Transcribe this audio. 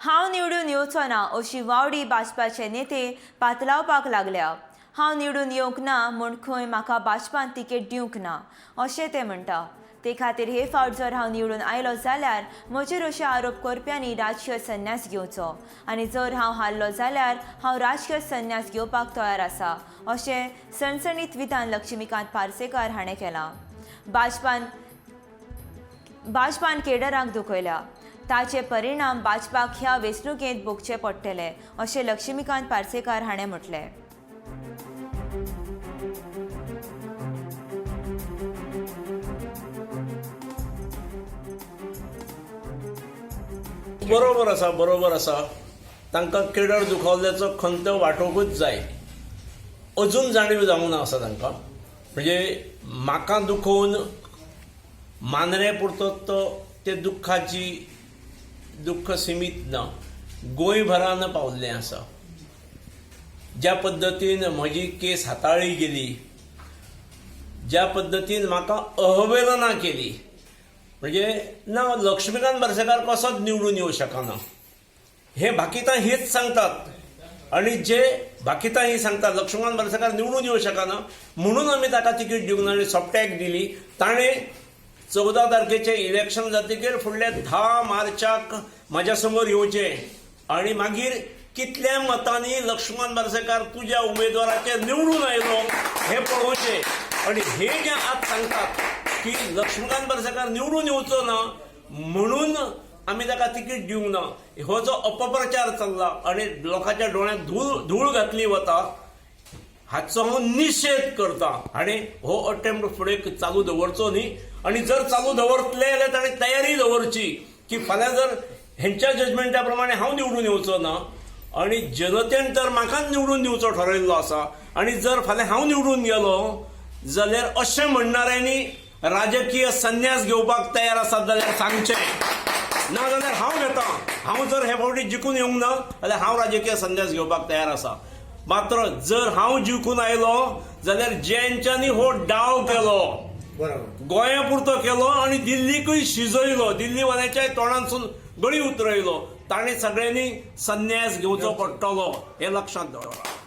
हांव निवडून येवचो ना अशी वावडी भाजपाचे नेते पातळावपाक लागल्या. हांव निवडून येवंक ना म्हूण खंय म्हाका भाजपान तिकेट दिवंक ना अशें ते म्हणटा. ते खातीर हे फावट जर हांव निवडून आयलो जाल्यार म्हजेर अशे आरोप करप्यांनी राजकीय संन्यास घेवचो आनी जर हांव हारलो जाल्यार हांव राजकीय संन्यास घेवपाक तयार आसा अशें सणसणीत विधान लक्ष्मीकांत पार्सेकार हाणें केलां. भाजपान केडरांक दुखयल्या ताचे परिणाम भाजपाक ह्या वेंचणुकेंत भोगचे पडटले अशें लक्ष्मीकांत पार्सेकार हाणें म्हटलें. बरोबर आसा, बरोबर आसा. तांकां केडर दुखावल्ल्याचो खंत वाटोवंकूच जाय. अजून जाणीव जावंक ना आसा तांकां. म्हणजे म्हाका दुखोवन मांद्रे पुरतो तो ते दुख्खाची दुख्ख सिमीत ना, गोंयभरान पावल्लें आसा. ज्या पद्दतीन म्हजी केस हाताळ्ळी गेली, ज्या पद्दतीन म्हाका अवहेलना केली, म्हणजे ना लक्ष्मीकांत पार्सेकार कसोच निवडून येवं शकना हे भाकितां हेच सांगतात. आनी जे भाकितां ही सांगतात लक्ष्मीकांत पार्सेकार निवडून येवं शकना म्हणून आमी ताका तिकीट दिवंक ना आनी सोपट्याक दिली. ताणें 14 तारखेचें इलेक्शन जातकीर फुडल्या 10 मार्चाक म्हाज्या समोर येवचें आनी मागीर कितल्या मतांनी लक्ष्मण पार्सेकार तुज्या उमेदवाराचेर निवडून आयलो हें पळोवचें. आनी हे जे आज सांगतात की लक्ष्मीकांत पार्सेकार निवडून येवचो ना म्हणून आमी ताका तिकीट दिवंक ना, हो जो अपप्रचार चल्ला आनी लोकांच्या दोळ्यांत धूळ घातली वता हाचो हांव निशेध करता. आनी हो अटेम्प्ट फुडें चालू दवरचो न्ही. आनी जर चालू दवरतले जाल्यार ताणें तयारी दवरची की फाल्यां जर हेंच्या जजमेंटा प्रमाणे हांव निवडून येवचो ना आनी जनतेन तर म्हाकाच निवडून दिवचो ठरयल्लो आसा, आनी जर फाल्यां हांव निवडून गेलो जाल्यार अशें म्हणणाऱ्यांनी राजकीय संन्यास घेवपाक तयार आसात जाल्यार सांगचें, ना जाल्यार हांव घेता. हांव जर हे फावटी जिखून येवंक ना जाल्यार हांव राजकीय संन्यास घेवपाक तयार आसा. मात्र जर हांव जिखून आयलो जाल्यार ज्यांच्यांनी हो डाव केलो, गोंया पुरतो केलो आनी दिल्लीकूय शिजयलो, दिल्लीवाल्यांच्याय तोंडांतसून गळी उतरयलो, ताणें सगळ्यांनी संन्यास घेवचो पडटलो हें लक्षांत दवरा.